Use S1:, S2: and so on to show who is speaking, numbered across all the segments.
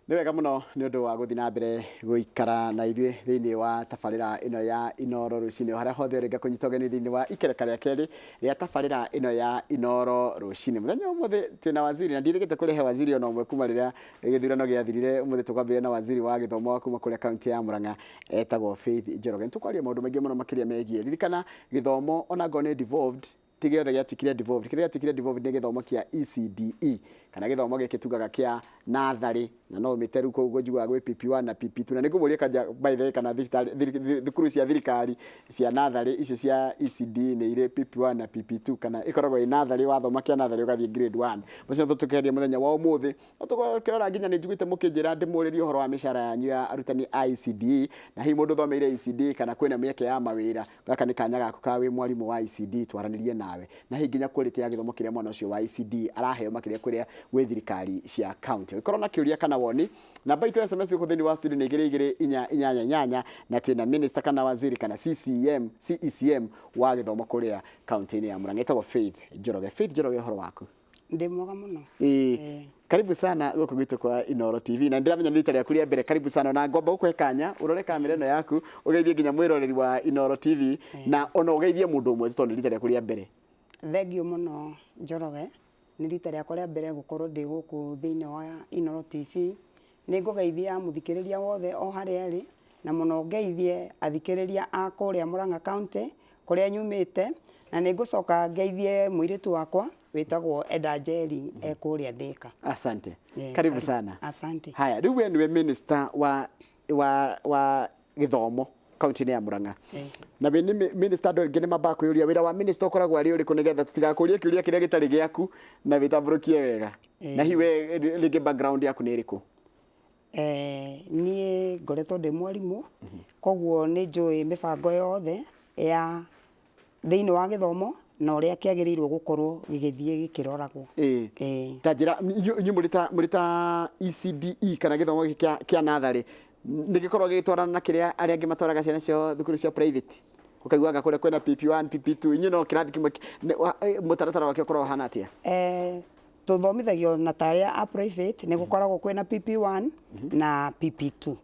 S1: Nĩ wega mũno nĩ ũndũ wa gũthiĩ na mbere gũikara na ithuĩ thĩinĩ wa tabarĩra ĩno ya Inooro Rũcinĩ, o harĩa hothe ũrĩ ngakũnyita ũgeni thĩinĩ wa ikereka rĩa kerĩ rĩa tabarĩra ĩno ya Inooro Rũcinĩ. Mũthenya wa ũmũthĩ twĩna waziri na ndirĩgĩte kũrehe waziri ona ũmwe kuma rĩrĩa gĩthurano gĩathirire. Ũmũthĩ tũkwambĩrĩria na waziri wa gĩthomo wa kuma kũrĩa kaunti ya Murang'a etagwo Faith Njoroge. Nĩ tũkwaria maũndũ maingĩ mũno makĩria megiĩ ririkana gĩthomo ona ngorwo nĩ devolved ti gĩothe gĩatuĩkire devolved. Kĩrĩa gĩatuĩkire devolved nĩ gĩthomo kĩa ECDE kana gĩthomo gĩkĩ tugaga kĩa natharĩ na no ũmĩte rĩu kũu njiguaga gwĩ PP1 na PP2 na nĩ ngũmũria kanja by the way kana thibitarĩ thukuru cia thirikari cia natharĩ icio cia ECDE nĩ irĩ PP1 na PP2 kana ĩkoragwo ĩ natharĩ wathoma kĩa natharĩ ũgathiĩ grade 1. Macio nĩmo tũkĩaria mũthenya wa ũmũthĩ. No tũkorwo tũkĩrora nginya nĩ njiguĩte mũkĩnjĩra ndĩmũrĩrie ũhoro wa mĩcara yanyu ya arutani a ECDE na hihi mũndũ ũthomeire ECDE kana kwĩna mĩeke ya mawĩra. Gaka nĩ kanya gaku ka wĩ mwarimũ wa ECD twaranĩrie nawe na hihi nginya quality ya gĩthomo kĩrĩa mwana ũcio wa ECD araheo makĩria kũrĩa gwĩ thirikari cia county. Ũngĩkorwo na kĩũria kana woni, namba itũ ya SMS gũkũ thĩinĩ wa studio nĩ igĩrĩ igĩrĩ inya inyanya inyanya na twĩna minister kana waziri kana CCM, CECM wa gĩthomo kũrĩa county-inĩ ya Murang'a etagwo Faith Njoroge. Faith Njoroge ũhoro waku?
S2: Ndĩ mwega mũno.
S1: Ĩĩ. Karibu sana gũkũ gwitũ kwa Inooro TV na ndĩramenya nĩ rita rĩaku rĩa mbere. Karibu sana na ngwamba gũkũhe kanya ũrore kamera ĩno yaku ũgeithie nginya mwĩroreri wa Inooro TV na ona ũgeithie mũndũ ũmwe tu tondũ nĩ rita rĩaku rĩa mbere.
S2: Thengiũ mũno Njoroge, nĩ rita rĩakwa rĩa mbere gũkorwo ndĩ gũkũ thĩinĩ wa Inooro TV. Nĩ ngũgeithia mũthikĩrĩria wothe o harĩa arĩ, na mũno ngeithie athikĩrĩria a kũrĩa Murang'a County kũrĩa nyumĩte, na nĩ ngũcoka ngeithie mũirĩtu wakwa wĩtagwo Eda Njeri e kũrĩa Thĩka.
S1: Asante. Karibu sana.
S2: Asante.
S1: Haya, rĩu we nĩwe minister wa gĩthomo kaunti-inĩ ya Murang'a. Na wĩ nĩ minister andũ aingĩ nĩ mambaga kwĩyũria wĩra wa minister ũkoragwo arĩ ũrĩkũ nĩgetha tũtigakũrie kĩũria kĩrĩa gĩtarĩ gĩaku na wĩtambũrũkie wega. Na hihi we rĩngĩ background yaku nĩ ĩrĩkũ?
S2: Niĩ ngoretwo ndĩ mwarimũ, koguo nĩ njũĩ mĩbango yothe ya thĩinĩ wa gĩthomo na ũrĩa kĩagĩrĩirwo gũkorwo gĩgĩthiĩ gĩkĩroragwo.
S1: Ĩĩ. Ta njĩra inyuĩ mũrĩ ta ECDE kana gĩthomo gĩkĩ kĩa natharĩ nĩ gĩkoragwo gĩgĩtwarana na kĩrĩa arĩa angĩ matwaraga ciana ciao thukuru cia private? Ũkaiguaga kũrĩa kwĩna PP1, PP2, inyuĩ no kĩrathi kĩmwe, mũtaratara wakĩo ũkoragwo ũhana atĩa?
S2: Tũthomithagio na ta arĩa a private nĩ gũkoragwo kwĩna PP1 na PP2.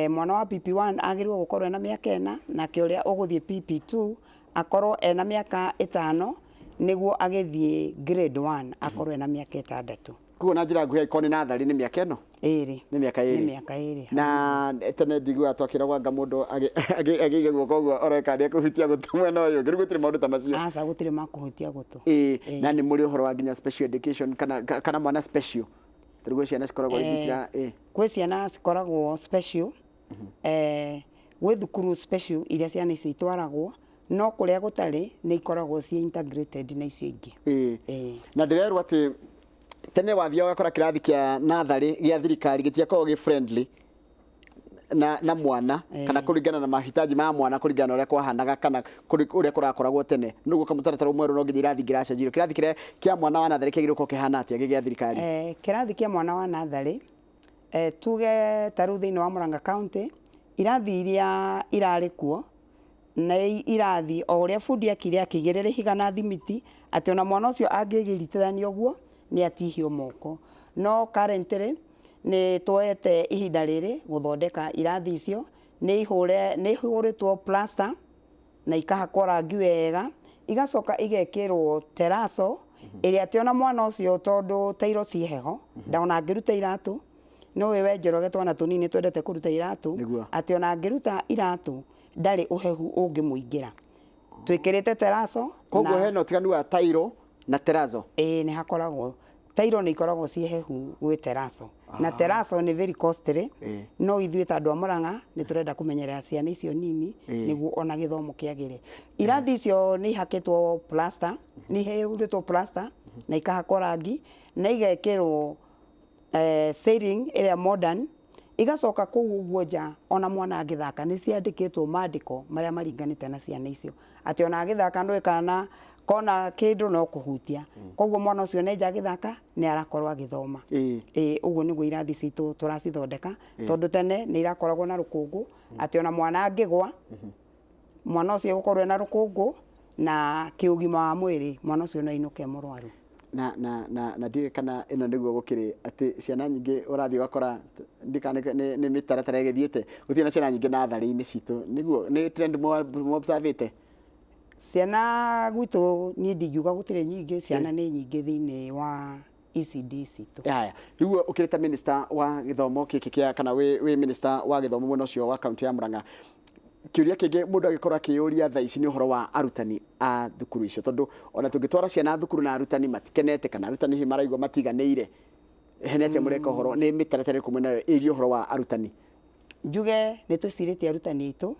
S2: Mwana wa PP1 agĩrĩirwo gũkorwo ena mĩaka 4 nake ũrĩa ũgũthiĩ PP2 akorwo ena mĩaka 5 nĩguo agĩthiĩ grade 1 akorwo ena mĩaka 6.
S1: Koguo na njĩra nguhĩ angĩkorwo nĩ natharĩ nĩ mĩaka ĩno?
S2: Ĩrĩ.
S1: Nĩ mĩaka 2.
S2: Nĩ mĩaka 2.
S1: Na tene njiguaga twakĩragwo anga mũndũ akĩiga guoko ũguo oreka nĩ ekũhutia gũtũ mwena ũyũ ũngĩ, rĩu gũtirĩ maũndũ ta macio.
S2: Aca gũtirĩ ma kũhutia gũtũ.
S1: Ĩĩ, na nĩ mũrĩ ũhoro wa nginya special education kana mwana special? Tondũ gwĩ ciana cikoragwo rĩngĩ itira ĩĩ.
S2: Gwĩ ciana cikoragwo special, gwĩ thukuru special iria ciana icio itwaragwo, no kũrĩa gũtarĩ nĩ ikoragwo ciĩ integrated na icio ingĩ.
S1: Ĩĩ. Na ndĩrerwo atĩ tene wathiaga ũgakora kĩrathi kĩa natharĩ gĩa thirikari gĩtiakoragwo gĩ friendly na mwana kana kũringana na mahitaji ma mwana kũringana na ũrĩa kwahanaga kana ũrĩa kũrakoragwo tene. Nĩguo kamũtaratara mwerũ no nginya irathi ingĩracenjirio. Kĩrathi kĩrĩa kĩa mwana wa natharĩ kĩagĩrĩirwo gũkorwo kĩhana atĩa gĩ gĩa thirikari?
S2: Kĩrathi kĩa mwana wa natharĩ, tuge ta rĩu thĩinĩ wa Murang'a County, irathi iria irarĩ kuo nĩ irathi o ũrĩa bundi akire akĩigĩrĩra ihiga na thimiti atĩ ona mwana ũcio angĩgĩritithania ũguo nĩ atihio moko. No currently nĩ tuoete ihinda rĩrĩ gũthondeka irathi icio, nĩ ihũre nĩ ihũrĩtwo plaster na ikahakwo rangi wega, igacoka igekĩrwo teraco ĩrĩa atĩ ona mwana ũcio tondũ tairo ciĩ heho, ona angĩruta iratũ, nĩ ũĩ we Njoroge twana tũnini twendete kũruta iratũ, atĩ ona angĩruta iratũ ndarĩ ũhehu ũngĩmũingĩra. Twĩkĩrĩte teraco.
S1: Koguo hena ũtiganu wa tairo na terazo?
S2: Ĩĩ nĩ hakoragwo. Tairo nĩ ikoragwo ciĩ hehu gwĩ teraco. Na teraco nĩ very costly, no ithuĩ ta andũ a Murang'a nĩ tũrenda kũmenyerera ciana icio nini nĩguo ona gĩthomo kĩagĩre. Irathi icio nĩ ihakĩtwo plaster, nĩ ihũrĩtwo plaster na ikahakwo rangi na igekĩrwo ceiling ĩrĩa modern, igacoka kũu ũguo nja ona mwana angĩthaka nĩ ciandĩkĩtwo mandĩko marĩa maringanĩte na ciana icio, atĩ ona agĩthaka ndũĩ kana kona kĩndũ no kũhutia, koguo mwana ũcio nĩ nja agĩthaka nĩ arakorwo agĩthoma. Ĩĩ ũguo nĩguo irathi citũ tũracithondeka, tondũ tene nĩ irakoragwo na rũkũngũ, atĩ ona mwana angĩgwa, mwana ũcio egũkorwo ena rũkũngũ na kĩũgima wa mwĩrĩ mwana ũcio no ainũke e mũrwaru.
S1: Na ndiũĩ kana ĩno nĩguo gũkĩrĩ atĩ ciana nyingĩ ũrathiĩ ũgakora ndikana nĩ mĩtaratara ĩgĩthiĩte, gũtirĩ na ciana nyingĩ natharĩ-inĩ citũ. Nĩguo nĩ trend observĩte?
S2: Ciana gwitũ niĩ ndingiuga gũtirĩ nyingĩ, ciana nĩ nyingĩ thĩinĩ wa ECD citũ.
S1: Haya, rĩu ũkĩrĩ ta minister wa gĩthomo gĩkĩ kĩa kana wĩ minister wa gĩthomo mwena ũcio wa kaunti ya Murang'a, kĩũria kĩngĩ mũndũ angĩkorwo akĩyũria thaa ici nĩ ũhoro wa arutani a thukuru icio, tondũ ona tũngĩtwara ciana thukuru na arutani matikenete kana arutani hihi maraigua matiganĩire, hene atĩa mũreka ũhoro, nĩ mĩtaratara ĩrĩkũ mwĩnayo ĩgiĩ ũhoro wa arutani?
S2: Njuge nĩ twĩcirĩtie arutani aitũ.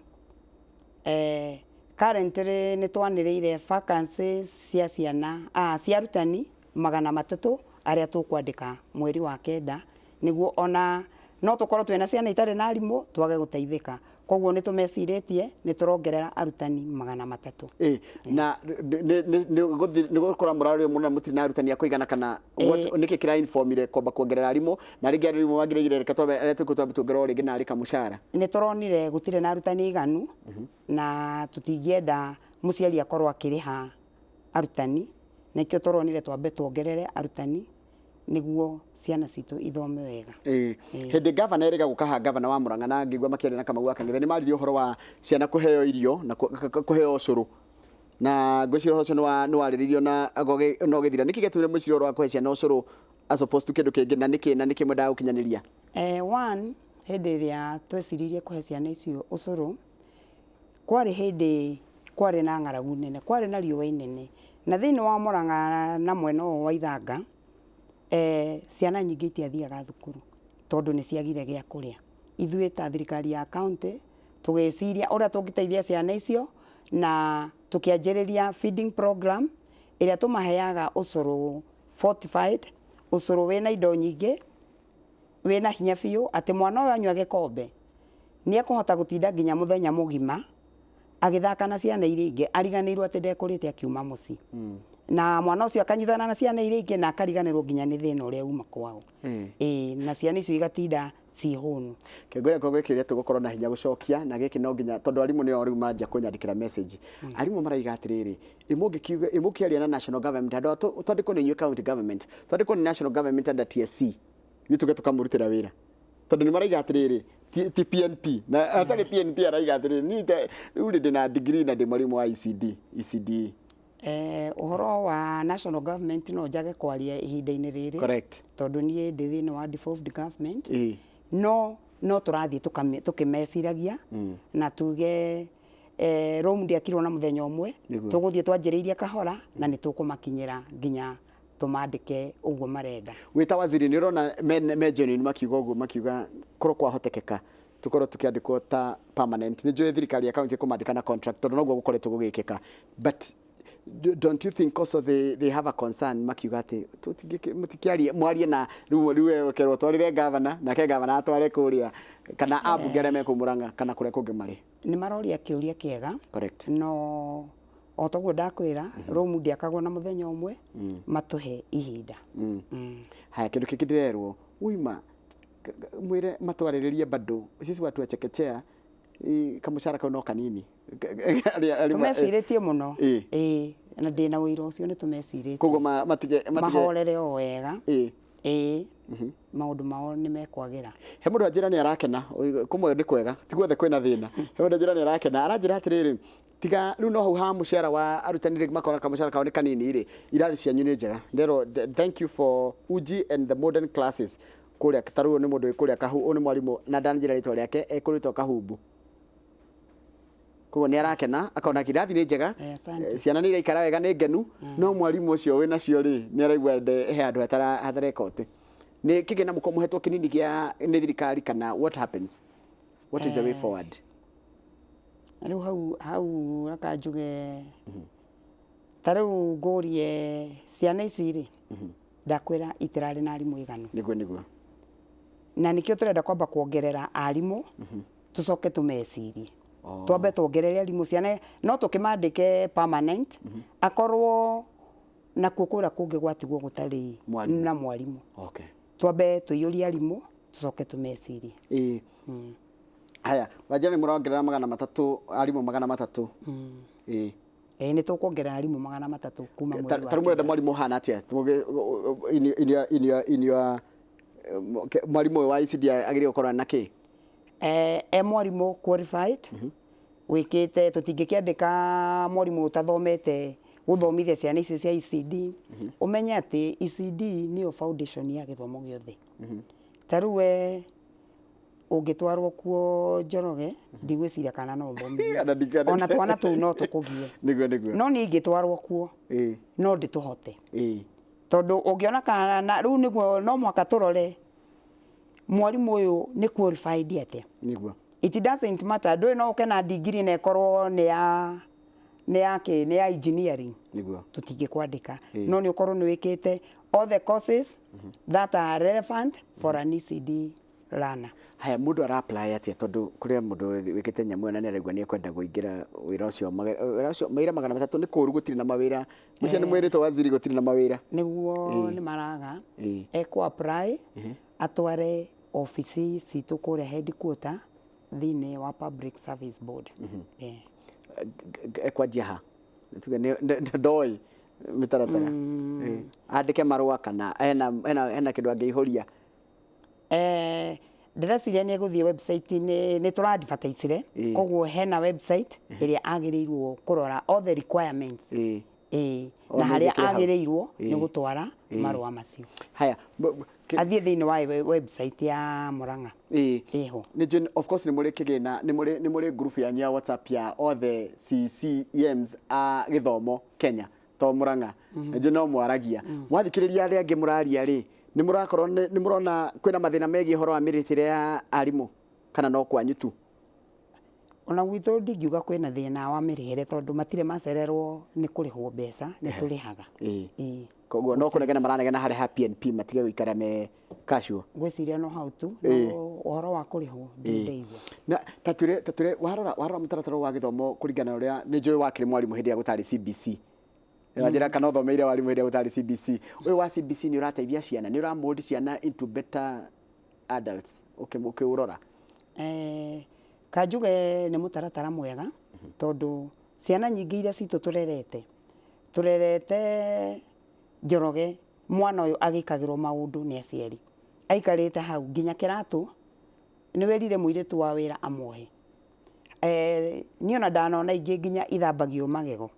S2: Currently nĩ twanĩrĩire vacancies cia ciana cia arutani 300 arĩa tũkwandĩka mweri wa 9, nĩguo ona no tũkorwo twĩna ciana itarĩ na arimũ twage gũteithĩka. Koguo nĩ tũmecirĩtie, nĩ tũrongerera arutani 300.
S1: Ĩ, na nĩ gũkorwo mũrario mũno mũtirĩ na arutani a kũigana kana nĩkĩ kĩra informire kwamba kuongerera arimũ, na rĩngĩ arimũ mangĩregire reke twambe arĩa tũkũ twambe tuongererwo rĩngĩ narĩ kamũcara?
S2: Nĩ tũronire gũtirĩ na arutani aiganu na tũtingĩenda mũciari akorwo akĩrĩha arutani, nĩkĩo tũronire twambe tuongerere arutani nĩguo ciana citũ ithome wega.
S1: Ĩ, hĩndĩ gavana erĩga gũkaha, gavana wa Murang'a, na ngĩigua makĩaria na Kamau wa Kang'ethe, nĩ maririe ũhoro wa ciana kũheo irio na kũheo ũcũrũ, na ngwĩciria ũhoro ũcio nĩ warĩrĩirio na no ũgĩthira. Nĩkĩ gĩatũmire mwĩcirie ũhoro wa kũhe ciana ũcũrũ as opposed to kĩndũ kĩngĩ, na nĩkĩ mwendaga gũkinyanĩria?
S2: One, hĩndĩ ĩrĩa tweciririe kũhe ciana icio ũcũrũ, kwarĩ hĩndĩ kwarĩ na ng'aragu nene, kwarĩ na riũa inene, na thĩinĩ wa Murang'a na mwena ũyũ wa Ithanga, ciana nyingĩ itiathiaga thukuru tondũ nĩ ciagire gĩa kũrĩa. Ithuĩ ta thirikari ya county tũgĩciria ũrĩa tũngĩteithia ciana icio na tũkĩanjĩrĩria feeding program ĩrĩa tũmaheaga ũcũrũ fortified, ũcũrũ wĩna indo nyingĩ, wĩna hinya biũ, atĩ mwana ũyũ anyua gĩkombe nĩ ekũhota gũtinda nginya mũthenya mũgima agĩthaka na ciana iria ingĩ, ariganĩirwo atĩ ndekũrĩte akiuma mũciĩ, na mwana ũcio akanyitana na ciana iria ingĩ na akariganĩrwo nginya nĩ thĩna ũrĩa uma kwao. Ĩĩ, na ciana icio igatinda ciĩ hũnu.
S1: Kĩngwĩra ko gĩkĩ ũrĩa tũgũkorwo na hinya gũcokia na gĩkĩ no nginya, tondũ arimũ nĩo rĩu manjia kũnyandĩkĩra message. Arimũ maraiga atĩrĩrĩ, ĩ mũngĩaria na national government handũ ha twandĩkwo nĩ inyuĩ county government, twandĩkwo nĩ national government under TSC, ithuĩ tũge tũkamũrutĩra wĩra, tondũ nĩ maraiga atĩrĩrĩ, ti PNP na atarĩ PNP, araiga atĩrĩrĩ, niĩ rĩu rĩ ndĩna degree na ndĩ mwarimũ wa ECD, ECDE.
S2: Ũhoro wa national government no njage kwaria ihinda-inĩ rĩrĩ tondũ niĩ ndĩ thĩinĩ wa devolved government. No tũrathiĩ tũkĩmeciragia na tuge Rome ndĩakirwo na mũthenya ũmwe. Tũgũthiĩ twanjĩrĩirie kahora na nĩ tũkũmakinyĩra nginya tũmandĩke ũguo marenda.
S1: Wĩ ta waziri, nĩ ũrona me genuine makiuga ũguo, makiuga korwo kwahotekeka tũkorwo tũkĩandĩkwo ta permanent? Nĩ njũĩ thirikari ya county ĩkũmandĩka na contract tondũ noguo gũkoretwo gũgĩkĩka, but don't you think also they have a concern makiuga atĩ mũtikĩarie, mwarie na rĩu kerwo twarĩre gavana, nake gavana atware kũrĩa kana ambunge arĩa me kũu Murang'a kana kũrĩa kũngĩ marĩ?
S2: Nĩ maroria kĩũria kĩega. No o toguo ndakwĩra, Rome ndĩakagwo na mũthenya ũmwe, matũhe ihinda.
S1: Haya, kĩndũ kĩngĩ ndĩrerwo uima mwĩre matwarĩrĩrie bado sisi watu wa chekechea, kamũcara kau no kanini.
S2: Tũmecirĩtie mũno. Ĩĩ, na ndĩna ũira ũcio, nĩ tũmecirĩtie.
S1: Koguo matige
S2: mahorere o wega. Ĩĩ, maũndũ mao nĩ mekwagĩra.
S1: He mũndũ anjĩra nĩ arakena, kũmwe nĩ kwega, ti guothe kwĩna thĩna. He mũndũ anjĩra nĩ arakena, aranjĩra atĩrĩrĩ, tiga rĩu no hau ha mũcara wa arutani rĩ, makona kamũcara kao nĩ kanini rĩ, irathi cianyu nĩ njega. Nderwo thank you for uji and the modern classes kũrĩa. Ta rĩu nĩ mũndũ wĩ kũrĩa kahu, ũyũ nĩ mwarimũ na ndanjĩra rĩtwa rĩake, ekũrĩtwo Kahumbu. Koguo nĩ arakena akona kirathi nĩ njega.
S2: Asante.
S1: Ciana nĩ iraikara wega, nĩ ngenu, no mwarimũ ũcio wĩ nacio rĩ, nĩ araigua he handũ hatareka ũtĩ nĩ kĩgĩna mũko mũhetwo kĩnini kĩa nĩ thirikari, kana what happens, what is the way forward?
S2: Rĩu hau reka njuge, ta rĩu ngũrie, ciana ici rĩ, ndakwĩra itirarĩ na arimũ aiganu.
S1: Nĩguo.
S2: Na nĩkĩo tũrenda kwamba kuongerera arimũ, tũcoke tũmecirie. Twambe tuongerere arimũ, ciana no tũkĩmandĩke permanent, akorwo nakuo kũrĩa kũngĩ gwatigwo gũtarĩ
S1: Mwarimũ.
S2: na mwarimũ. Twambe tũiyũrie arimũ, tũcoke tũmecirie.
S1: Ĩĩ, haya, wanjĩra nĩ mũrongerera 300, arimũ 300. Ĩĩ.
S2: Nĩ tũkuongerera arimũ 300 kuma mweri wa
S1: Ta rĩu mũrenda
S2: kenda.
S1: Mwarimũ ũhana atĩa? In your mwarimũ ũyũ wa ECD agĩrĩirwo gũkorwo na kĩ?
S2: E mwarimũ qualified wĩkĩte, tũtingĩkĩandĩka mwarimũ ũtathomete gũthomithia ciana icio cia ECD. Ũmenye atĩ ECD nĩyo foundation ya gĩthomo gĩothe. Ta rĩu we ũngĩtwarwo kuo, Njoroge, ndigwĩciria kana no ũthomithie.
S1: Ona ndingĩenda.
S2: Ona twana tũu no tũkũgie.
S1: Nĩguo.
S2: No niĩ ingĩtwarwo kuo, no ndĩtũhote, tondũ ũngĩona kana rĩu nĩguo no mũhaka tũrore mwarimũ ũyũ nĩ qualified atĩa. It doesn't matter, ndũĩ no ũke na ndigiri na ĩkorwo nĩ ya kĩ, nĩ ya engineering, tũtingĩkwandĩka. No nĩ ũkorwo nĩ wĩkĩte all the courses that are relevant for an ECD learner.
S1: Haya, mũndũ ara apply atĩa? Tondũ kũrĩa mũndũ wĩkĩte nyamũ ĩyo na nĩ araigua nĩ ekwenda kũingĩra wĩra ũcio, wĩra ũcio mawĩra 300 nĩ kũũru, gũtirĩ na mawĩra mũcio, nĩ mwĩrĩtwo waziri gũtirĩ na mawĩra.
S2: Nĩguo, nĩ maraga. Ekũ apply, atware obici citũ kũrĩa headquarter thĩinĩ wa Public Service Board.
S1: Ekwanjia ha? Tuge ndoĩ mĩtaratara. Andĩke marũa kana hena kĩndũ angĩihũria?
S2: Ndĩreciria nĩ egũthiĩ website-inĩ, nĩ tũra advertisire, koguo hena website ĩrĩa agĩrĩirwo kũrora all the requirements.
S1: O
S2: Na
S1: nĩ
S2: harĩa
S1: njĩkĩre hau.
S2: Agĩrĩirwo nĩ gũtwara marũa macio.
S1: Haya,
S2: Athiĩ thĩinĩ wa website ya Murang'a, ĩho.
S1: Nĩ njũĩ of course nĩ mũrĩ kĩgĩna, nĩ mũrĩ group yanyu ya WhatsApp ya othe CCEMs a gĩthomo Kenya, to Murang'a. Nĩ njũĩ no mwaragia mwathikĩrĩria arĩa angĩ mũraria rĩ, nĩ mũrakorwo nĩ mũrona kwĩna mathĩna megiĩ ũhoro wa mĩrĩhĩre ya arimũ kana no kwanyu tu?
S2: Ona gwitũ ndingiuga kwĩna thĩna wa mĩrĩhĩre, tondũ matirĩ macererwo nĩ kũrĩhwo mbeca, nĩ tũrĩhaga.
S1: Koguo no kũnegena maranegena harĩa ha PNP matige gũikara me casual.
S2: Ngwĩciria no hau tu, no ũhoro wa kũrĩhwo ndirĩ ndaigua.
S1: Na tatwĩre warora mũtaratara wa gĩthomo kũringana na ũrĩa nĩ njũĩ wakĩrĩ mwarimũ hĩndĩ ĩrĩa gũtarĩ CBC, wanjĩra kana ũthomeire warimũ hĩndĩ ĩrĩa gũtarĩ CBC, ũyũ wa CBC nĩ ũrateithia ciana, nĩ ũramold ciana into better adults ũkĩũrora?
S2: Kanjuge nĩ mũtaratara mwega, tondũ ciana nyingĩ iria citũ tũrerete, Njoroge, mwana ũyũ agĩkagĩrwo maũndũ nĩ aciari aikarĩte hau nginya kĩratũ nĩ wĩrire mũirĩtu wa wĩra amuohe. Niĩ ona ndanona ingĩ nginya ithambagio magego.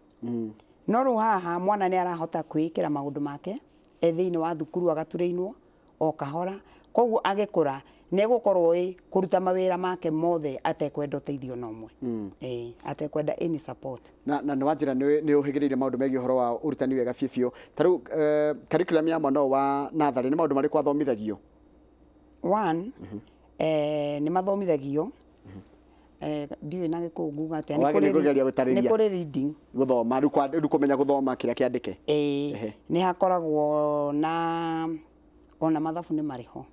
S2: No rĩu haha mwana nĩ arahota kwĩĩkĩra maũndũ make e thĩinĩ wa thukuru, agaturĩinwo o kahora, koguo agĩkũra nĩ egũkorwo ĩ kũruta mawĩra make mothe atekwenda ũteithio na ũmwe. Atekwenda any support.
S1: Na nĩ wanjĩra nĩ ũhĩgĩrĩire maũndũ megiĩ ũhoro wa ũrutani wega biũ biũ. Ta rĩu curriculum ya mwana ũyũ wa natharĩ, nĩ maũndũ marĩkũ athomithagio?
S2: One, nĩ mathomithagio, ndiũĩ na Gĩkũyũ nguga atĩa.
S1: Wagĩrĩirwo kũgeria gũtarĩria.
S2: Nĩ kũrĩ reading.
S1: Gũthoma rĩu, rĩu kũmenya gũthoma kĩrĩa kĩandĩke.
S2: Nĩ hakoragwo na ona mathabu nĩ marĩ ho.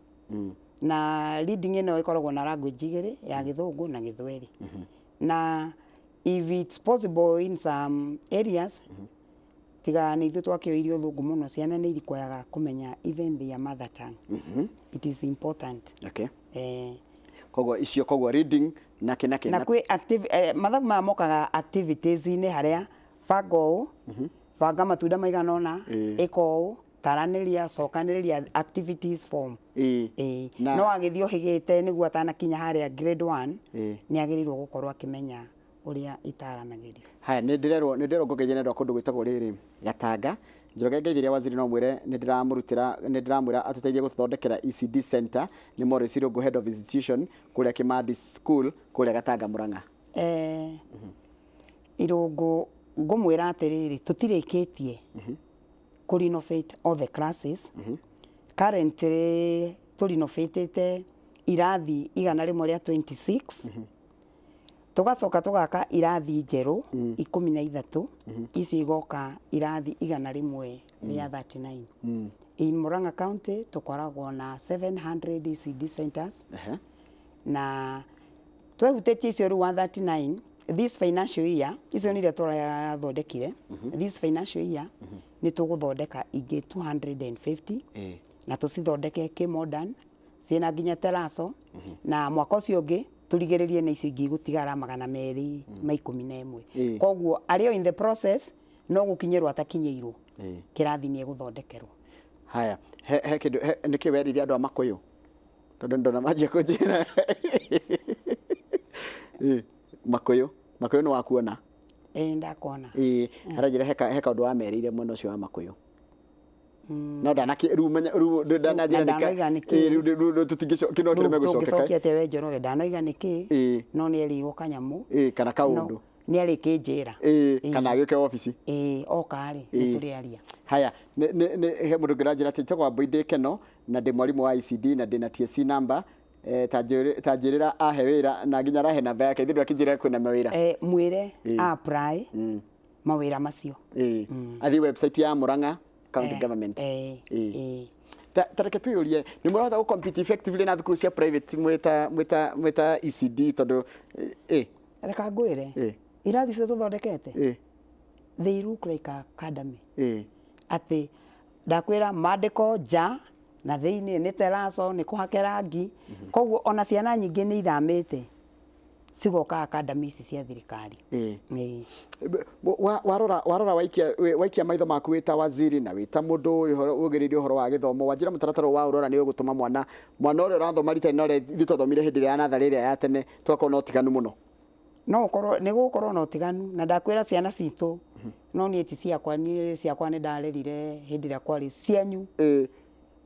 S2: Na reading ĩno ĩkoragwo na language igĩrĩ, ya Gĩthũngũ na Gĩthweri, na if it's possible in some areas, tiga nĩ ithuĩ twakĩoirie ũthũngũ mũno, ciana nĩ irikwayaga kũmenya even their mother tongue. It is important.
S1: Koguo icio, koguo reading na kĩ na kĩ?
S2: Na kwĩ mathabu maya mokaga activities-inĩ, harĩa banga ũũ, banga matunda maigana ũna, ĩka ũũ, taranĩria, cokanĩrĩria, activities form. No agĩthiĩ ũhĩgĩte nĩguo atanakinya harĩa grade 1, nĩ agĩrĩirwo gũkorwo akĩmenya ũrĩa itaranagĩrio.
S1: Haya, nĩ ndĩrerwo ngũgeithie nĩ andũ a kũndũ gwĩtagwo rĩrĩ Gatanga. Njoroge, ngeithĩria waziri, no mwĩre nĩ ndĩramũrutĩra, nĩ ndĩramwĩra atũteithie gũtũthondekera ECD center. Nĩ Morris Irũngũ, head of institution kũrĩa Kimandi School kũrĩa Gatanga, Murang'a.
S2: Irũngũ, ngũmwĩra atĩrĩrĩ, tũtirĩkĩtie kũ renovate all the classes. Currently tũrinovatĩte irathi 126, tũgacoka tũgaka irathi njerũ 13, icio igoka irathi 139. In Murang'a County tũkoragwo na 700 ECD centers, na twehutĩtie icio rĩu 139 this financial year, icio nĩ iria tũrathondekire. This financial year nĩ tũgũthondeka ingĩ 250, na tũcithondeke kĩ modern, ciĩna nginya teraco, na mwaka ũcio ũngĩ Tũrigĩrĩrie na icio ingĩ igũtigara 211. Koguo arĩ o in the process, no gũkinyĩrwo atakinyĩirwo, kĩrathi nĩ egũthondekerwo.
S1: Haya, he kĩndũ nĩkĩ werire andũ a Makũyũ, tondũ ndona manjia kũnjĩra. Makũyũ, Makũyũ nĩ wakuona.
S2: Ĩĩ, ndakuona.
S1: Ĩĩ, aranjĩra he kaũndũ wamerĩire mwena ũcio wa Makũyũ, no ndanakĩ rĩu menya rĩu ndananjĩra.
S2: Na ndanoiga nĩkĩ.
S1: Ĩĩ, rĩu tũtingĩco kĩno kĩreme gũcokeka.
S2: Tũngĩcokia atĩa we Njoroge? Ndanoiga nĩkĩ, no nĩ erĩirwo kanyamũ.
S1: Ĩĩ, kana kaũndũ.
S2: Nĩ arĩkĩnjĩra.
S1: Ĩĩ, kana agĩũke obici.
S2: Ĩĩ, oka rĩ, nĩ tũrĩaria.
S1: Haya, nĩ he mũndũ ũngĩ ũranjĩra atĩ njĩtagwo Wambui Ndĩkeno na ndĩ mwarimũ wa ECD na ndĩna TSC number, ta njĩrĩra ahe wĩra, na nginya arahe namba yake. Ithuĩ ndwakĩnjĩra kwĩna mawĩra.
S2: Mwĩre apply mawĩra macio.
S1: Ĩĩ, athiĩ website ya Murang'a County Government.
S2: Ĩĩ.
S1: Ta reke twĩyũrie, nĩ mũrahota gũ compete effectively na thukuru cia private mwĩta ECD, tondũ
S2: Reka ngwĩre, irathi icio tũthondekete, they look like academy, atĩ ndakwĩra mandĩko nja na thĩinĩ nĩ teraco, nĩ kũhake rangi. Koguo ona ciana nyingĩ nĩ ithamĩte cigoka academy ici cia thirikari. Ĩĩ.
S1: Warora waikia maitho maku wĩta waziri na wĩta mũndũ ũgĩrĩire ũhoro wa gĩthomo, wanjĩra mũtaratara ũyũ wa ũrora nĩ ũgũtũma mwana ũrĩa ũrathoma rita rĩna ũrĩa ithuĩ twathomire hĩndĩ ĩrĩa ya natharĩ ĩrĩa ya tene, tũgakorwo na ũtiganu mũno.
S2: No ũkorwo nĩ gũgũkorwo na ũtiganu, na ndakwĩra ciana citũ, no niĩ ti ciakwa, niĩ ciakwa nĩ ndarerire hĩndĩ ĩrĩa kwarĩ cianyu.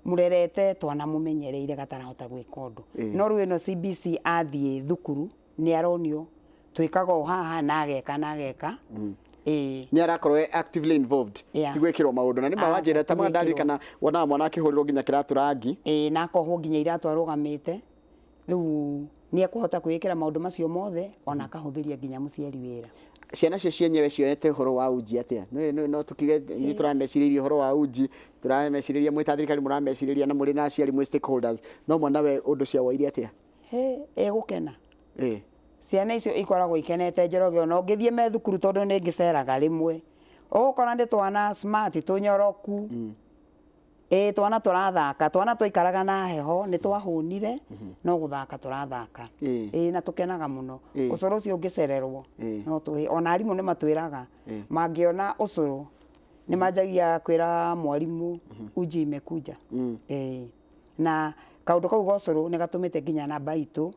S2: Mũrerete twana mũmenyereire gatarahota gwĩka ũndũ, no rĩu ĩno CBC, athiĩ thukuru nĩ aronio twĩkaga o haha na ageka na ageka. Ĩĩ.
S1: Nĩ arakorwo e actively involved, ti gwĩkĩrwo maũndũ na nĩ ma.
S2: Aca,
S1: Wanjĩra ta
S2: ti
S1: ma
S2: gwĩkĩrwo.
S1: Ndarikana wonaga mwana akĩhũrĩrwo nginya kĩratũ rangi.
S2: Ĩĩ, na akohwo nginya iratũ arũgamĩte. Rĩu nĩ ekũhota kwĩĩkĩra maũndũ macio mothe, ona akahũthĩria nginya mũciari wĩra.
S1: Ciana cio cienyewe cioete ũhoro wa uji atĩa? No tukiuge ithuĩ tũramecirĩirie ũhoro wa uji, tũramecirĩria mwĩ ta thirikari, mũramecirĩria na mũrĩ na aciari mwĩ stakeholders, no mwana we ũndũ ũcio woire atĩa?
S2: Hĩ, ĩgũkena. Ciana icio ikoragwo ikenete, Njoroge. Ona ũngĩthiĩ me thukuru, tondũ nĩ ngĩceraga rĩmwe, ũgũkora nĩ twana smart, tũnyoroku. Ĩĩ, twana tũrathaka, twana twaikaraga na heho nĩ twahũnire, no gũthaka tũrathaka. Ĩĩ, na tũkenaga mũno. Ũcũrũ ũcio ũngĩcererwo, no tũhĩ ona arimũ nĩ matwĩraga, mangĩona ũcũrũ nĩ manjagia kwĩra mwarimũ, "Uji imekuja." Ĩĩ, na kaũndũ kau ga ũcũrũ nĩ gatũmĩte nginya namba itũ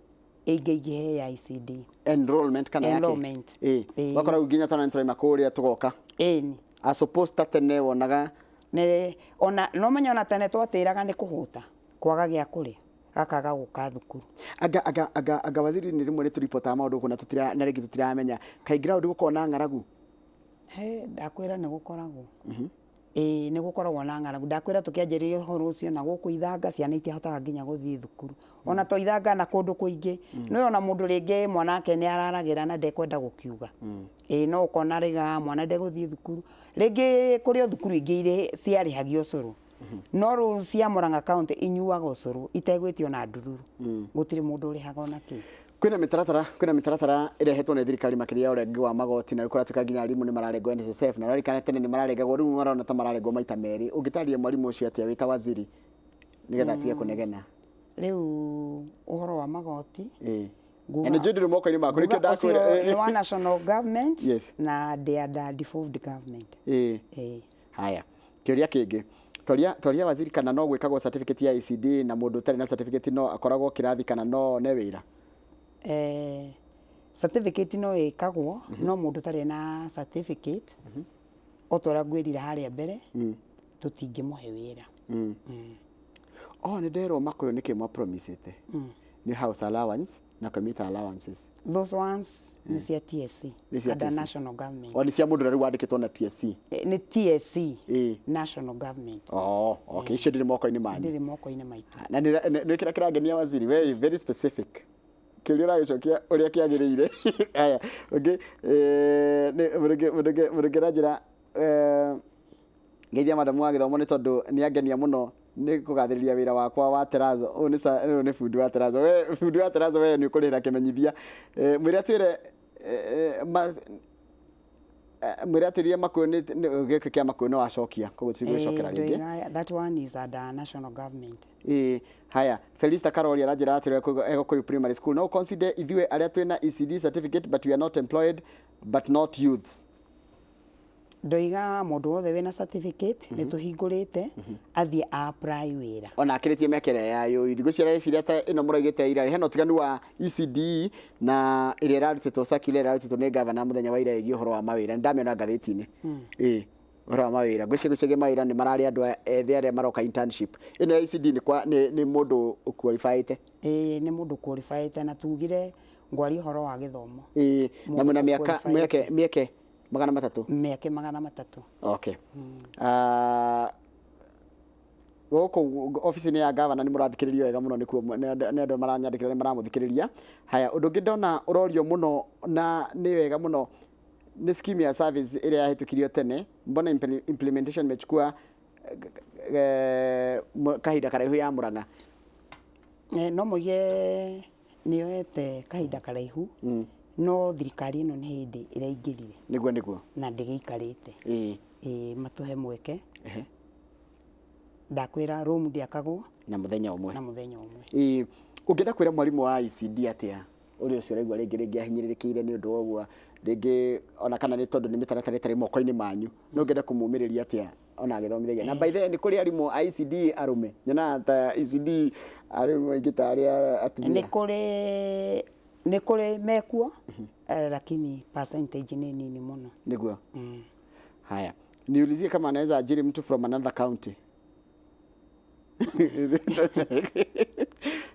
S2: ĩingĩingĩhe ya ECD.
S1: Enrollment kana yake?
S2: Enrollment. Ĩĩ.
S1: Wakora rĩu nginya twana nĩ tũraima kũrĩa tũgoka,
S2: Ĩni.
S1: as opposed ta tene wonaga.
S2: Nĩ ona no menya ona tene twatĩraga nĩ kũhũta, kwaga gĩa kũrĩa, gakaga gũka thukuru.
S1: Anga waziri, nĩ rĩmwe nĩ tũripotaga maũndũ gũkũ na tũtira na rĩngĩ tũtiramenya kaingĩ raũndi gũkorwo na ng'aragu.
S2: He, ndakwĩra nĩ gũkoragwo. Ĩĩ, nĩ gũkoragwo na ng'aragu. Ndakwĩra tũkĩanjĩrĩria ũhoro ũcio na gũkũ ithanga, ciana itiahotaga nginya gũthiĩ thukuru, ona to ithanga na kũndũ kũingĩ. Nĩ ona mũndũ rĩngĩ mwana wake nĩ araragĩra na ndekwenda gũkiuga. Ĩĩ, no ũkona rĩga mwana ndegũthiĩ thukuru. Rĩngĩ kũrĩ o thukuru ingĩ irĩ ciarĩhagia ũcũrũ, no rĩu cia Murang'a County inyuaga ũcũrũ itegwĩtio na ndururu, gũtirĩ mũndũ ũrĩhaga ona kĩ.
S1: Kwĩna mĩtaratara ĩrehetwo nĩ thirikari makĩria ya ũrengi wa magoti, na rĩu kũratuĩka nginya arimũ nĩ mararengwo NSSF, na ũrarikana tene nĩ mararengagwo, rĩu marona ta mararengwo maita merĩ. Ũngĩtarĩria mwarimũ ũcio atĩa wĩ ta waziri nĩgetha atige kũnegena?
S2: Rĩu ũhoro wa magoti,
S1: Na nĩ njũĩ ndũrĩ moko-inĩ maku, nĩkĩo
S2: nguga ũcio
S1: ndakwĩra.
S2: nĩ wa national government na ndĩ under devolved government. Ĩĩ.
S1: Haya, kĩũria kĩngĩ, toria waziri kana no gwĩkagwo certificate ya ECD, na mũndũ ũtarĩ na certificate no akoragwo kĩrathi kana no one wĩra?
S2: Certificate no ĩkagwo, no mũndũ ũtarĩ na certificate, o ta ũrĩa ngwĩrire harĩa mbere, tũtingĩmũhe wĩra.
S1: Oh, nĩ nderwo Makũyũ nĩkĩ mwa promisĩte nĩ house allowance na commuter allowances.
S2: Those ones nĩ cia TSC.
S1: Nĩ cia
S2: Under
S1: TSC.
S2: national government.
S1: O nĩ cia mũndũ ũrĩa rĩu wandĩkĩtwo na TSC?
S2: Nĩ TSC. National government.
S1: Oh, okay, icio ndĩrĩ moko-inĩ manyu.
S2: Ndĩrĩ moko-inĩ maitũ.
S1: Na nĩ kĩrĩa kĩrangenia, waziri, we very specific, kĩũria ũragĩcokia ũrĩa kĩagĩrĩire. Aya, ũngĩ, nĩ mũndũ ũngĩ aranjĩra, ngeithia madamu wa gĩthomo nĩ tondũ nĩ angenia mũno nĩ kũgathĩrĩria wĩra wakwa wa terazo. Ũyũ nĩ ũyũ nĩ bundi wa terazo. We bundi wa terazo, we nĩ ũkũrĩhĩra kĩmenyithia. Mwĩre atwĩre Mwĩre atĩrĩria Makuyu gĩkĩ kĩa Makuyu no acokia, koguo tigwĩcokera rĩngĩ.
S2: Ndoiga, that one is under national government.
S1: Ĩĩ, haya, Felista Karori aranjĩra atĩrĩ, Egũkũyũ Primary School no consider ithuĩ arĩa twĩna ECD certificate but we are not employed but not youths?
S2: Ndoiga mũndũ wothe wĩna certificate nĩ tũhingũrĩte athiĩ apply wĩra.
S1: Ona akĩrĩtie mĩaka ĩrĩa ya yũi thikũ ici areciria ta ĩno mũraigĩte ira, hena ũtiganu wa ECD na ĩrĩa ĩrarutĩtwo, circular ĩrarutĩtwo nĩ gavana mũthenya wa ira ĩgiĩ ũhoro wa mawĩra. Nĩ ndamĩona ngathĩti-inĩ. Ĩĩ, ũhoro wa mawĩra, ngwĩciria gũcaria mawĩra nĩ mararĩ andũ ethĩ arĩa maroka internship. Ĩno ya ECD nĩ kwa nĩ mũndũ qualified.
S2: Ĩĩ, nĩ mũndũ qualified, na tugire ngwaria ũhoro wa gĩthomo.
S1: Ĩĩ, na
S2: Mũndũ
S1: mwĩna mĩaka
S2: qualified.
S1: Mĩeke 300.
S2: Mĩaka 300.
S1: Okay. Gũkũ obici-inĩ ya gavana nĩ mũrathikĩrĩrio wega mũno, nĩkuo nĩ andũ maranyandĩkĩra nĩ maramũthikĩrĩria. Haya, ũndũ ũngĩ ndona ũrorio mũno na nĩ wega mũno nĩ scheme ya service ĩrĩa yahĩtũkirio tene. Mbona implementation imechukua kahinda karaihu ya Murang'a?
S2: No moige nĩ yoete kahinda karaihu, no thirikari ĩno nĩ hĩndĩ ĩraingĩrire
S1: Nĩguo.
S2: na ndĩgĩikarĩte. Ĩĩ, matũhe mweke. Ndakwĩra room ndĩakagwo
S1: na mũthenya ũmwe.
S2: Na mũthenya ũmwe.
S1: Ĩĩ, ũngĩenda kwĩra mwarimũ wa ECD atĩa, ũrĩa ũcio ũraigua rĩngĩ ahinyĩrĩrĩkĩire nĩ ũndũ wa ũguo, rĩngĩ ona kana nĩ tondũ nĩ mĩtaratara ĩtarĩ moko-inĩ manyu, no ũngĩenda kũmũmĩrĩria atĩa ona agĩthomithagia? Na by the way, nĩ kũrĩ arimũ a ECD arũme? Nyonaga ta ECD arimũ aingĩ ta arĩa atumia.
S2: Nĩ kũrĩ mekuo, lakini percentage nĩ nini mũno.
S1: Nĩguo. Haya, niulizie kama anaweza ajiri mtu from another county,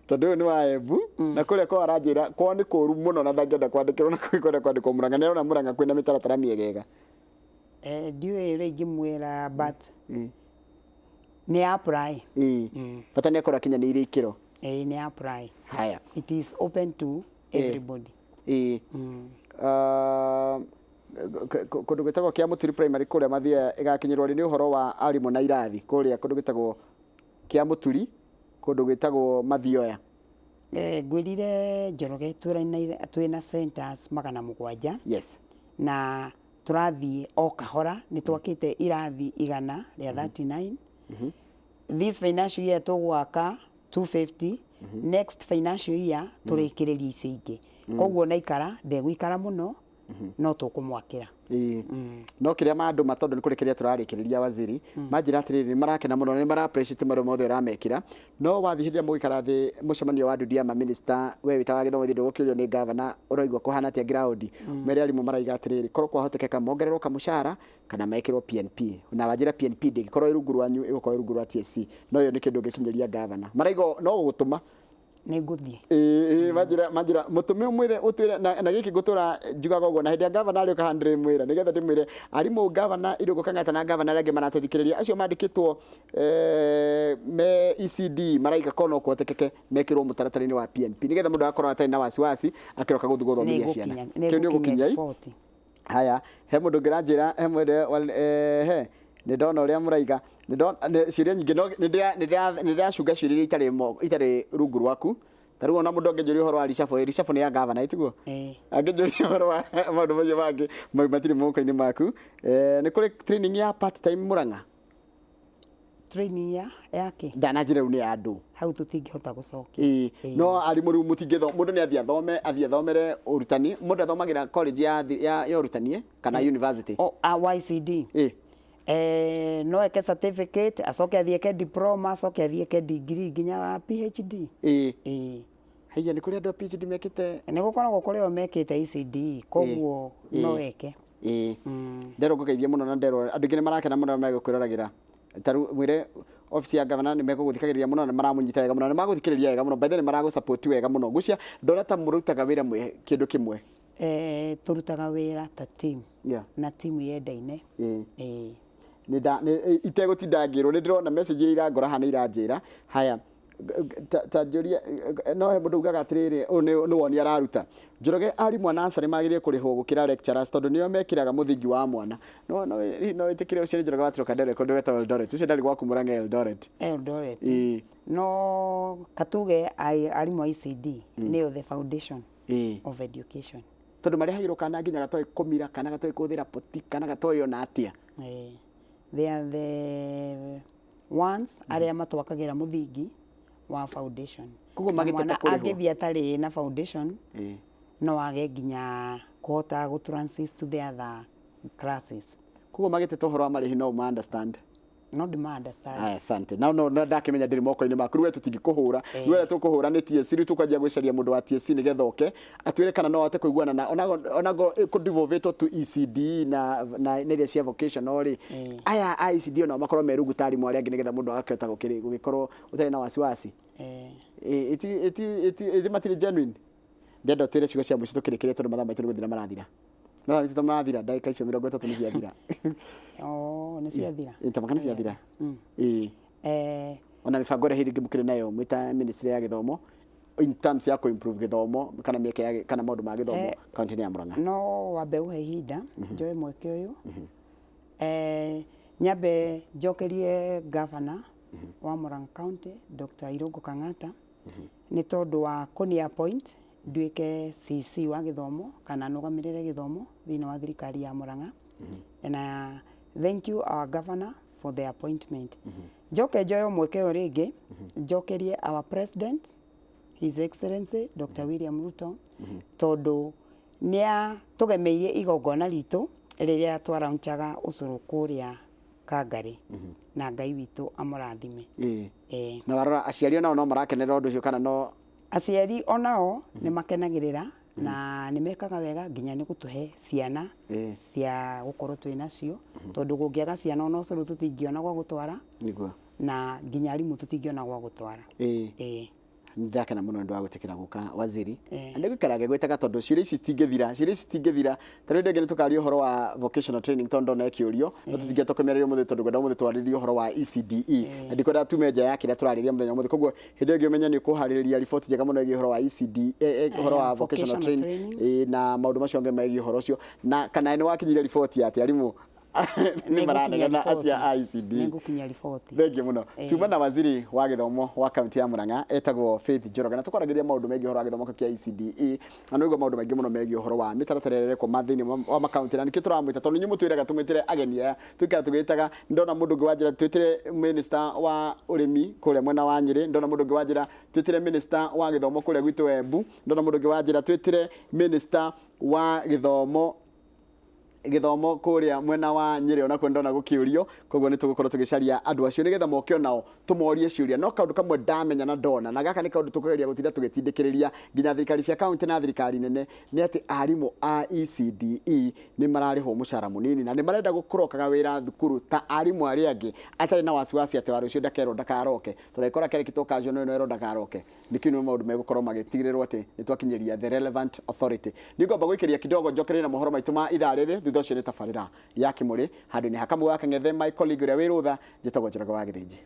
S1: tondũ ũyũ nĩ wa Embu na kũrĩa kwao aranjĩra kwao nĩ kũru mũno na ndangĩenda kwandĩkĩrwo na kwenda kwandĩkwo Murang'a, nĩ arona Murang'a kwĩna mĩtaratara mĩegega.
S2: Ndiũĩ ũrĩa ingĩmwĩra, but nĩ apply.
S1: Ĩĩ, bata nĩ akorwo akinyanĩirie ikĩro.
S2: Ĩĩ, nĩ apply.
S1: Haya.
S2: It is open to everybody.
S1: Ĩĩ. Kũndũ gwĩtagwo kĩa Mũturi Primary kũrĩa Mathioya ĩgakinyĩrwo rĩ? Nĩ ũhoro wa arimũ na irathi kũrĩa kũndũ gwĩtagwo kĩa Mũturi, kũndũ gwĩtagwo Mathioya.
S2: Ngwĩrire Njoroge twĩna centers 700. Na tũrathiĩ o kahora, nĩ twakĩte irathi 139. This financial year tũgwaka 250, next financial year tũrĩkĩrĩrie icio ingĩ. Koguo naikara ndegũikara mũno, no tũkũmwakĩra.
S1: Ĩĩ. No kĩrĩa mandũma, tondũ nĩ kũrĩkĩrĩria tũrarĩkĩrĩria, waziri, manjĩra atĩrĩrĩ, nĩ marakena mũno, nĩ mara appreciate maũndũ mothe ũramekĩra, no wathiĩ hĩndĩ ĩrĩa mũgũikara thĩ mũcemanio wa ndundu ya maminista, we wĩ ta wa gĩthomo thĩ, ndũgũkĩũrio nĩ gavana ũraigua kũhana atĩa ground, mere arimũ maraiga atĩrĩrĩ, korwo kwahotekeka mongererwo kamũcara kana mekĩrwo PNP. Na wanjĩra PNP ndĩngĩkorwo ĩ rungu rwanyu, ĩgũkorwo ĩ rungu rwa TSC, no ĩyo nĩ kĩndũ ũngĩkinyĩria gavana, maraiga no gũgũtũma.
S2: Nĩ ngũthiĩ.
S1: Ĩĩ, manjĩra mũtũme ũmwĩre ũtwĩre na gĩkĩ ngũtũra njugaga ũguo, na hĩndĩ ya gavana arĩũka haha ndĩrĩmwĩra nĩgetha ndĩmwĩre arimũ, gavana Irũngũ Kang'ata na gavana arĩa angĩ maratũthikĩrĩria, acio mandĩkĩtwo me ECD maraiga korwo no kũhotekeke mekĩrwo mũtaratara-inĩ wa PNP nĩgetha mũndũ agakorwo atarĩ na wasiwasi akĩroka gũthiĩ gũthomithia ciana. Kĩu nĩ ũgũkinyia i
S2: 40.
S1: Haya, he mũndũ ũngĩranjĩra, he mũndũ he nĩ ndona ũrĩa mũraiga, ciũria nyingĩ, no nĩ ndĩracunga ciũria iria itarĩ rungu rwaku. Ta rĩu ona mũndũ angĩnjũria ũhoro wa reshuffle, reshuffle nĩ ya gavana, ĩtiguo?
S2: Ĩĩ.
S1: Angĩnjũria ũhoro wa maũndũ macio mangĩ, mau matirĩ moko-inĩ maku. Nĩ kũrĩ training ya part time Murang'a?
S2: Training ya yake?
S1: Ndananjĩra rĩu nĩ ya andũ.
S2: Hau tũtingĩhota gũcokia.
S1: Ĩĩ, no arimũ rĩu mũtingĩtho, mũndũ nĩ athiĩ athome, athiĩ athomere ũrutani. Mũndũ athomagĩra college ya ũrutani, kana university?
S2: O, a YCD.
S1: Ĩĩ.
S2: No eke certificate, acoke athiĩ eke diploma, acoke athiĩ eke degree nginya PhD.
S1: Ĩĩ.
S2: Ĩĩ.
S1: Haiya, nĩ kũrĩ andũ a PhD mekĩte?
S2: Nĩ gũkoragwo kũrĩ o mekĩte ECD, koguo no eke.
S1: Ĩĩ, nderwo ngũgeithie mũno, na nderwo andũ aingĩ nĩ marakena mũno megũkwĩroragĩra. Ta rĩu mwĩre obici ya gavana nĩ megũgũthikagĩrĩria mũno na nĩ maramũnyita wega mũno, nĩ magũthikĩrĩria wega mũno. By the way, nĩ maragũ support wega mũno. Ngwĩciria ndona ta mũrutaga wĩra mwĩ kĩndũ kĩmwe.
S2: Tũrutaga wĩra ta team na team yendaine. Ĩĩ.
S1: Itegũtinda ngĩrwo, nĩ ndĩrona message iria irangora haha nĩ iranjĩra. Haya, ta njũria, no he mũndũ ugaga atĩrĩrĩ, ũyũ nĩ woni araruta Njoroge, arimũ a nursery magĩrĩire kũrĩhwo gũkĩra lecturers tondũ nĩo mekĩraga mũthingi wa mwana. No wĩtĩkĩre ũcio nĩ Njoroge wa Trocadero, kũndũ gwĩtagwo Eldoret. Ũcio ndarĩ gwaku Murang'a, Eldoret.
S2: Eldoret.
S1: Ĩĩ.
S2: No katuge arimũ a ECD nĩo the foundation of education.
S1: Tondũ Tondũ marehagĩrwo kana nginya gatoĩ kũmira, kana gatoĩ kũhũthĩra poti, kana gatoĩ ona atĩa.
S2: They are the ones arĩa matwakagĩra mũthingi wa foundation.
S1: Koguo
S2: Na
S1: magĩteta
S2: mwana
S1: kũrĩhwo.
S2: Angĩthiĩ atarĩ na foundation, no age nginya kũhota gũ transit to the other classes.
S1: Koguo magĩteta ũhoro wa marĩhi no ma understand?
S2: No ndima understand.
S1: Aya, asante. Na no no ndakĩmenya ndĩrĩ moko-inĩ maku. Rĩu we tũtingĩkũhũra. Rĩu ũrĩa tũkũhũra nĩ TSC. Rĩu tũkwanjia gwĩcaria mũndũ wa TSC nĩgetha oke atwĩre kana no ahote kũiguana na onago kũdevolvetwo to ECD na iria cia vocational rĩ, aya a ECD onao makorwo me rungu ta arimũ arĩa angĩ, nĩgetha mũndũ agakĩhota gũgĩkorwo ũtarĩ na wasiwasi. Ĩ matirĩ genuine. Ndenda ũtwĩre ciugo cia mũico tũkĩrĩkĩria, tondũ mathaa maitũ nĩ gũthira marathira. Mathaa maitũ marathira, ndagĩka icio 30 nĩ ciathira.
S2: Oh, nĩ ciathira.
S1: Ĩ, tamaka nĩ ciathira. Ĩ. Ona mĩbango ĩrĩa hihi rĩngĩ mũkĩrĩ nayo mwĩ ta ministry ya gĩthomo in terms ya kũ-improve gĩthomo kana mĩeke ya kana maũndũ ma gĩthomo kaunti-inĩ ya Murang'a.
S2: No wambe ũhe ihinda njoe mweke ũyũ, nyambe njokerie governor wa Murang'a County, Dr. Irungu Kang'ata, nĩ tondũ wa kũni appoint nduĩke CC wa gĩthomo kana nũgamĩrĩre gĩthomo thĩinĩ wa thirikari ya Murang'a. Na thank you, our governor, for the appointment. Njoke njoe mweke ũyũ rĩngĩ njokerie our president, His Excellency Dr. William Ruto, tondũ nĩ atũgemeirie igongona ritũ rĩrĩa twaraunchaga ũcũrũ kũrĩa Kangarĩ, na Ngai witũ amũrathime.
S1: Na warora aciari onao no marakenerera ũndũ ũcio kana no?
S2: Aciari onao nĩ makenagĩrĩra na nĩ mekaga wega nginya nĩ gũtũhe ciana cia gũkorwo twĩ nacio, tondũ kũngĩaga ciana ona ũcũrũ tũtingĩona gwa gũtwara na nginya arimũ tũtingĩona gwa gũtwara.
S1: Ndakena mũno nĩ ũndũ wa gwĩtĩkĩra gũka, waziri. Na nĩngũikara ngĩgwĩtaga tondũ ciũria ici citingĩthira, ciũria ici citingĩthira. Ta rĩu rĩngĩ nĩ tũkaria ũhoro wa vocational training, tondũ ndona ĩkĩũrio, no tũtingĩhota kũmĩarĩria ũmũthĩ tondũ ngwenda ũmũthĩ twarĩrie ũhoro wa ECDE. Na ndikwendaga tume nja ya kĩrĩa tũrarĩria mũthenya ũmũthĩ. Koguo hĩndĩ ĩyo ĩngĩ ũmenye nĩ ũkũharĩrĩria riboti njega mũno ĩgiĩ ũhoro wa ECD, ũhoro wa vocational
S2: vocational
S1: training,
S2: training.
S1: Na maũndũ macio mangĩ megiĩ ũhoro ũcio. Na kana nĩ wakinyirie riboti ya atĩ arimũ nĩ maranegena acio a ECD.
S2: Nĩngũkinyia riboti.
S1: Thengiũ mũno. Tuma na waziri wa gĩthomo wa kaunti ya Murang'a etagwo Faith Njoroge, na tũkwaragĩria maũndũ megiĩ ũhoro wa gĩthomo kĩu kĩa ECDE, na nĩguo maũndũ maingĩ mũno megiĩ ũhoro wa mĩtaratara ĩrĩa ĩrekwo ma thĩinĩ wa makaunti, na nĩkĩo tũramwĩta tondũ inyuĩ mũtwĩraga tũmwĩtĩre ageni aya tũikara tũgĩtaga. Ndona mũndũ ũngĩ wanjĩra twĩtĩre minister wa ũrĩmi kũrĩa mwena wa Nyĩrĩ, ndona mũndũ ũngĩ wanjĩra twĩtĩre minister wa gĩthomo kũrĩa gwitũ Embu, ndona mũndũ ũngĩ wanjĩra twĩtĩre minister wa gĩthomo kũrĩa mwena wa Nyĩrĩ, onakuo ndona gũkĩũrio. Koguo nĩ tũgũkorwo tũgĩcaria andũ acio nĩgetha moke onao tũmorie ciũria. No kaũndũ kamwe ndamenya na ndona, na gaka nĩ kaũndũ tũkũgeria gũtinda tũgĩtindĩkĩrĩria nginya thirikari cia kaunti na thirikari nene, nĩ atĩ arimũ a ECDE nĩ mararĩhwo mũcara mũnini na nĩ marenda gũkũrokaga wĩra thukuru ta arimũ arĩa angĩ, atarĩ na wasiwasi atĩ wa rũciũ ndakerwo ndakaroke, tondũ angĩkorwo akerĩkĩtwo casual no ĩno erwo ndakaroke. Nĩkĩo nĩ maũndũ megũkorwo magĩtigĩrĩrwo atĩ nĩ twakinyĩria the relevant authority. Nĩ ngwamba gũikĩria kidogo njokererie na mohoro maitũ ma ithaa rĩrĩ. Thutha ũcio nĩ tabarĩra ya kĩmũrĩ handũ-inĩ ha Kamau wa Kang'ethe, my colleague ũrĩa wĩ rũtha. Njĩtagwo Njoroge wa Gĩthĩnji.